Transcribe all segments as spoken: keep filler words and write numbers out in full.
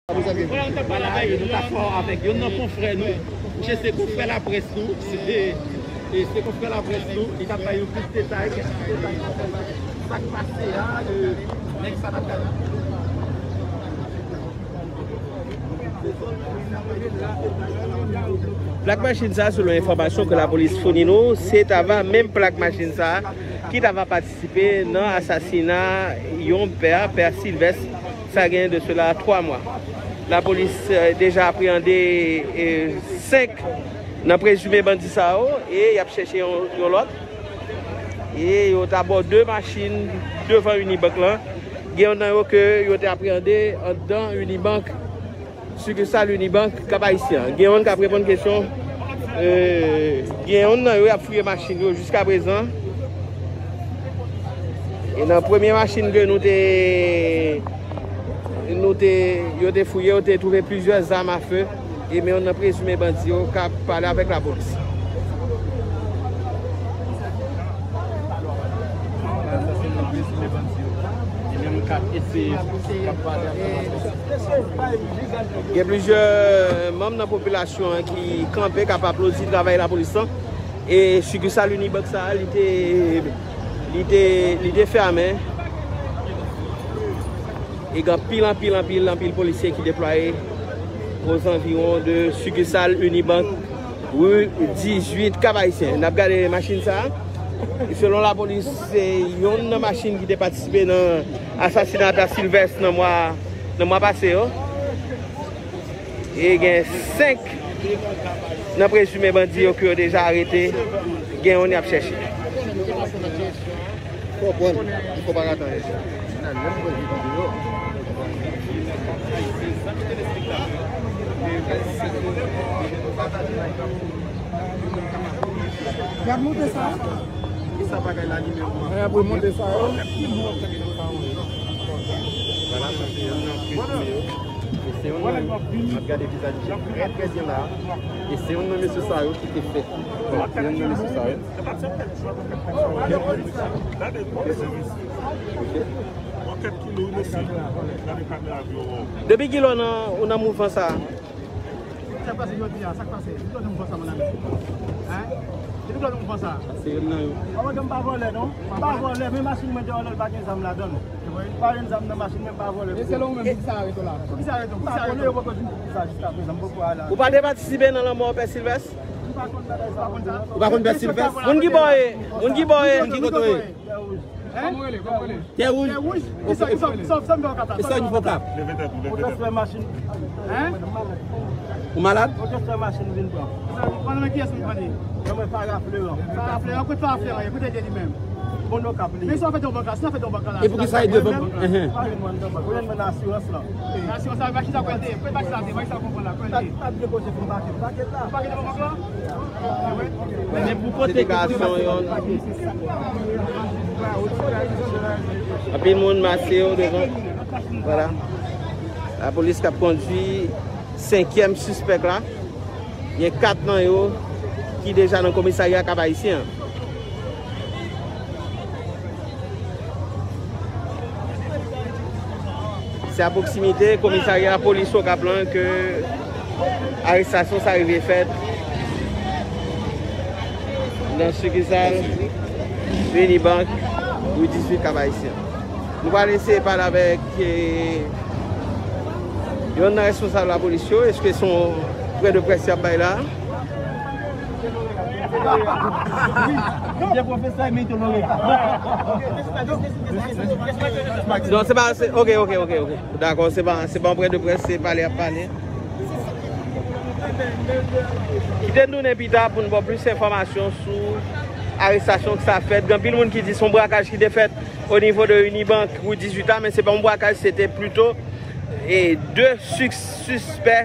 Vwala, nou t ap fè avèk youn nan konfrè nou. Misye se konfrè laprès nou. Se, e se konfrè laprès nou. Li t ap bay yon tout detay, kèk ti detay. Sa k pase a, e, nèg sa t ap gade. Plak machin sa, selon enfòmasyon ke lapolis founi nou, se t ava menm plak machin sa ki t ava patisipe nan asasina yon pè, pè Silvès, sa gen de sela twa mwa. Lapolis, eh, deja apreyande, eh, senk nan prezime bandi sa yo e y ap chèche yon, yon lòt. E yo t abò de machin devan Unibank lan. Gen youn nan yo ke yo te apreyande anndan Unibank, sikisal Unibank Kap Ayisyen an. Gen youn k ap reponn kesyon, eh, gen youn nan yo y ap fouye machin yo jiskaprezan. E nan premye machin ke nou te, nou te, yo te fouye, yo te twouve plizyè zam afe. E men youn nan prezime bandi yo k ap pale avèk lapolis. Sa se youn nan prezime bandi yo. E men nou k ap eseye, k ap pale avèk lapolis. Gen plizyè manm nan popilasyon an ki kanpe, k ap aplodi travay lapolis lan. E sikisal Unibank sa a, li te, li te, li te fèmen. E gen anpil, anpil, anpil, anpil polisye ki deplwaye ozanviwon de sikisal Unibank, ri dizuit, Kap Ayisyen. N ap gade machin sa a. E selon lapolis, se youn nan machin ki te patisipe nan asasina pè Silvès nan mwa, nan mwa pase yo. E gen senk nan prezime bandi yo ke yo deja arete. Gen youn y ap chèche. Fò pran, fò pa rate anyen. Y ap monte sa. Ki sa bagay la li menm? Y ap remonte sa yo. Vwala, sa se youn nan prezime yo. E se youn nan, n ap gade vizaj li trè, trè byen la. E se youn nan mesye sa yo ki te fè. Bon, se youn nan mesye sa yo. Depi kilè w nan, ou nan mouvman sa a? Sa k pase jodi a? Sa k pase? Depi kilè w nan mouvman sa, mon ami? Hein? Depi kilè w nan mouvman sa? Se youn nan yo. Mwen menm m pa vòlè non. M pa vòlè, men machin mwen deyò la, li pa gen zam ladan l. Pa gen zam nan machin mwen, m pa vòlè. E se lè ou menm ki sa arete w la? Poukisa arete w? Poukisa arete w? Yo poko di m poukisa jiskaprezan, m poko al la. Ou pa te patisipe nan lanmò pè Silvès? M pa konn bagay sa. Ou pa konn pè Silvès? Moun ki bò ye, moun ki bò ye. Moun ki kote w ye? Tè wouj. Tè wouj. Tè wouj. Kisa, kisa, kisa, kisa m fè Okap la? Kisa w fè Okap? Leve tèt ou, leve tèt ou. Yo transfè machin. Hein? Ou malad? Yo transfè machin vin pran. Mwen nan men kiyès mwen pran li? Nan men Farah Fleuran. Farah Fleuran, kote Farah Fleuran ye? Kote li menm? Bon, Okap li. Men sa w fè nan bank la, sa w fè nan bank la. E poukisa li devan? Enhen. Pa jwenn mwen nan bank. Ou jwenn mwen nan asirans lan. Nan asirans la, machin sa kwèl te ye. Kote machin sa te? Machin sa konprann la, kwèl te ye. Pa, pa gen koze pou m pake, pake la. Ou pake nan bank la? Se deklarasyon yon. Anpil moun mache yo devan. Vwala. Lapolis k ap kondui senkyèm sispèk la. Gen kat nan yo ki deja nan komisarya Kap Ayisyen an. Se a pwoksimite komisarya polis Okap lan ke arestasyon sa rive fèt nan sikisal Unibank, ri dizuit, Kap Ayisyen. Nou pral eseye pale avèk, eh, yonn nan responsab lapolis yo. Èske se yon pwen de près y ap bay la? Wi, li te pwofesè, men li te loreya. Non, se pa, se, ok, ok, ok, ok. Dakò, se pa, se pa yon pwen de près, se pale y ap pale. Kite n tounen pita pou n ba w plis enfòmasyon sou arestasyon k sa fèt. Gen anpil moun ki di se yon brakaj ki te fèt o nivo de Unibank, ri dizuit la, men se pa yon brakaj, se te plito, e, de sis sispè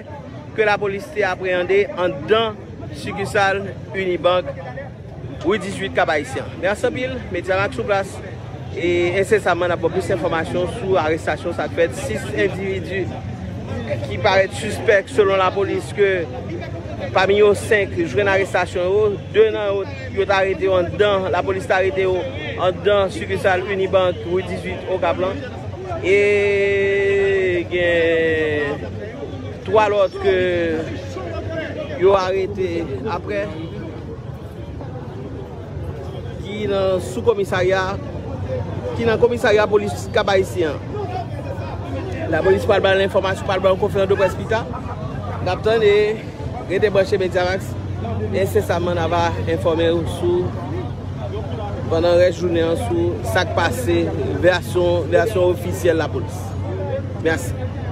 ke lapolis te apreyande anndan sikisal Unibank, ri dizuit, Kap Ayisyen. Mèsi anpil, Mediamax sou plas. E ensesaman, n ap ba w plis enfòmasyon sou arestasyon sa k fèt. Sis endividi ki parèt sispèk, selon lapolis, ke pami yo, senk jwenn arestasyon yo. De nan yo, yo t arete yo anndan, lapolis t arete yo anndan sikisal Unibank, ri dizuit, Okap lan. E gen Twa lòt ke yo arete apre, ki nan sou komisarya, ki nan komisarya polis Kap Ayisyen an. Lapolis pral ba n enfòmasyon, pral ba n konferans de près pita. N ap tann e rete branche Mediamax. Ensesaman, n a va enfòme w sou, pandan rès jounen an, sou sa k pase, vèsyon, vèsyon ofisyèl lapolis. Mèsi.